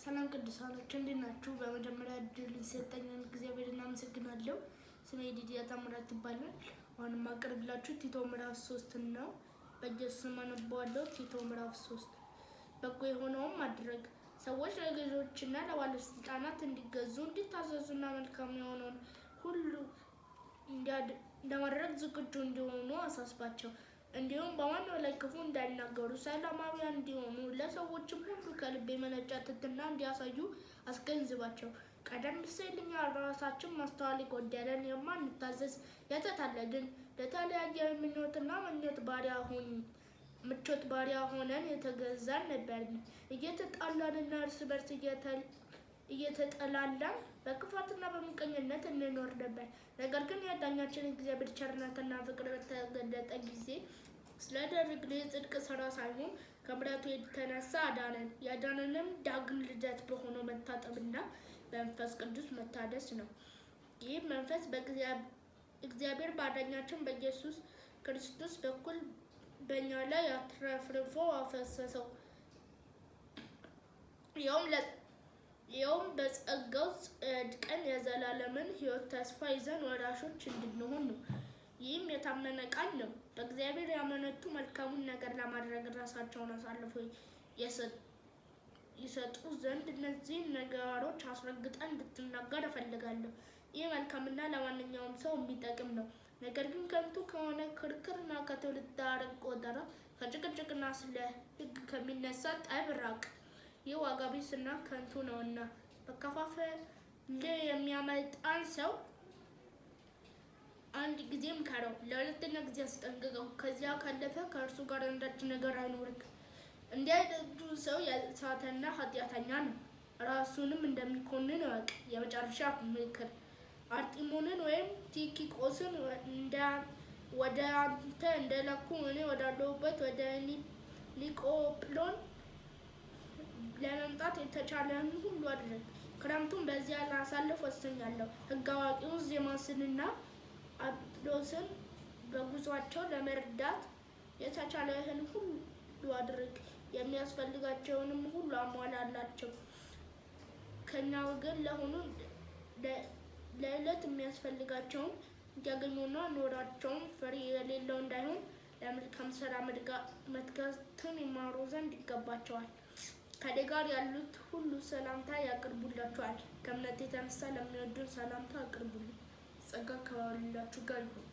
ሰላም ቅዱሳኖች እንዴት ናችሁ? በመጀመሪያ እድል ሊሰጠኝን እግዚአብሔር እናመሰግናለሁ። ስሜ ዲዲያ ታምራት ይባላል። አሁን የማቀርብላችሁ ቲቶ ምዕራፍ 3 ነው። በኢየሱስ ስም አነበዋለሁ። ቲቶ ምዕራፍ 3። በጎ የሆነውን ማድረግ። ሰዎች ለገዢዎችና ለባለስልጣናት እንዲገዙ፣ እንዲታዘዙና መልካም የሆነውን ሁሉ ለማድረግ ዝግጁ እንዲሆኑ አሳስባቸው። እንዲሁም በማንም ላይ ክፉ እንዳይናገሩ፣ ሰላማዊያን እንዲሆኑ፣ ለሰዎችም ሁሉ ከልብ የመነጨ ትሕትና እንዲያሳዩ አስገንዝባቸው። ቀደም ሲል እኛ ራሳችን ማስተዋል የጎደለን፣ የማንታዘዝ፣ የተታለልን፣ ለተለያየ ምኞትና ምቾት ባሪያ ሆነን የተገዛን ነበርን። እየተጣላንና እርስ በርስ እየተጠላላን በክፋትና በምቀኝነት እንኖር ነበር። ነገር ግን የዳኛችን እግዚአብሔር ቸርነትና ፍቅር በተገለጠ ጊዜ ስላደረግነው የጽድቅ ስራ ሳይሆን ከምሕረቱ የተነሳ አዳነን። ያዳነንም ዳግም ልደት በሆነው መታጠብና በመንፈስ ቅዱስ መታደስ ነው። ይህ መንፈስ እግዚአብሔር በአዳኛችን በኢየሱስ ክርስቶስ በኩል በእኛ ላይ አትረፍርፎ አፈሰሰው። ይኸውም በጸጋው ጸድቀን የዘላለምን ሕይወት ተስፋ ይዘን ወራሾች እንድንሆን ነው። ይህም የታመነ ቃል ነው። በእግዚአብሔር ያመነቱ መልካሙን ነገር ለማድረግ ራሳቸውን አሳልፈው ይሰጡ ዘንድ እነዚህን ነገሮች አስረግጠህ እንድትናገር እፈልጋለሁ። ይህ መልካምና ለማንኛውም ሰው የሚጠቅም ነው። ነገር ግን ከንቱ ከሆነ ክርክርና ከትውልድ ሐረግ ቆጠራ፣ ከጭቅጭቅና ስለ ሕግ ከሚነሳ ጠብ ራቅ። ይህ ዋጋ ቢስና ከንቱ ነውና። መከፋፈል የሚያመጣን ሰው አንድ ጊዜ ምከረው፣ ለሁለተኛ ጊዜ አስጠንቅቀው። ከዚያ ካለፈ ከእርሱ ጋር አንዳች ነገር አይኖርክ። እንዲህ አይነቱ ሰው የሳተና ኃጢአተኛ ነው፣ ራሱንም እንደሚኮንን እወቅ። የመጨረሻ ምክር። አርጢሞንን ወይም ቲኪቆስን ወደ አንተ እንደላኩ እኔ ወዳለሁበት ወደ ኒቆጵሎን ለመምጣት የተቻለህን ሁሉ አድርግ። ክረምቱን በዚያ ላሳልፍ ወስኛለሁ። ሕግ አዋቂውን ዜማስንና አጵሎስን በጉዟቸው ለመርዳት የተቻለህን ሁሉ አድርግ። የሚያስፈልጋቸውንም ሁሉ አሟላላቸው። ከኛ ወገን ለሆኑ ለዕለት የሚያስፈልጋቸውን እንዲያገኙና ኖራቸውም ፍሬ የሌለው እንዳይሆን ለመልካም ስራ መትጋትን ይማሩ ዘንድ ይገባቸዋል። ከእኔ ጋር ያሉት ሁሉ ሰላምታ ያቀርቡላችኋል። ከእምነት የተነሳ ለሚወዱን ሰላምታ አቅርቡልን። ጸጋ ከሁላችሁ ጋር ይሁን።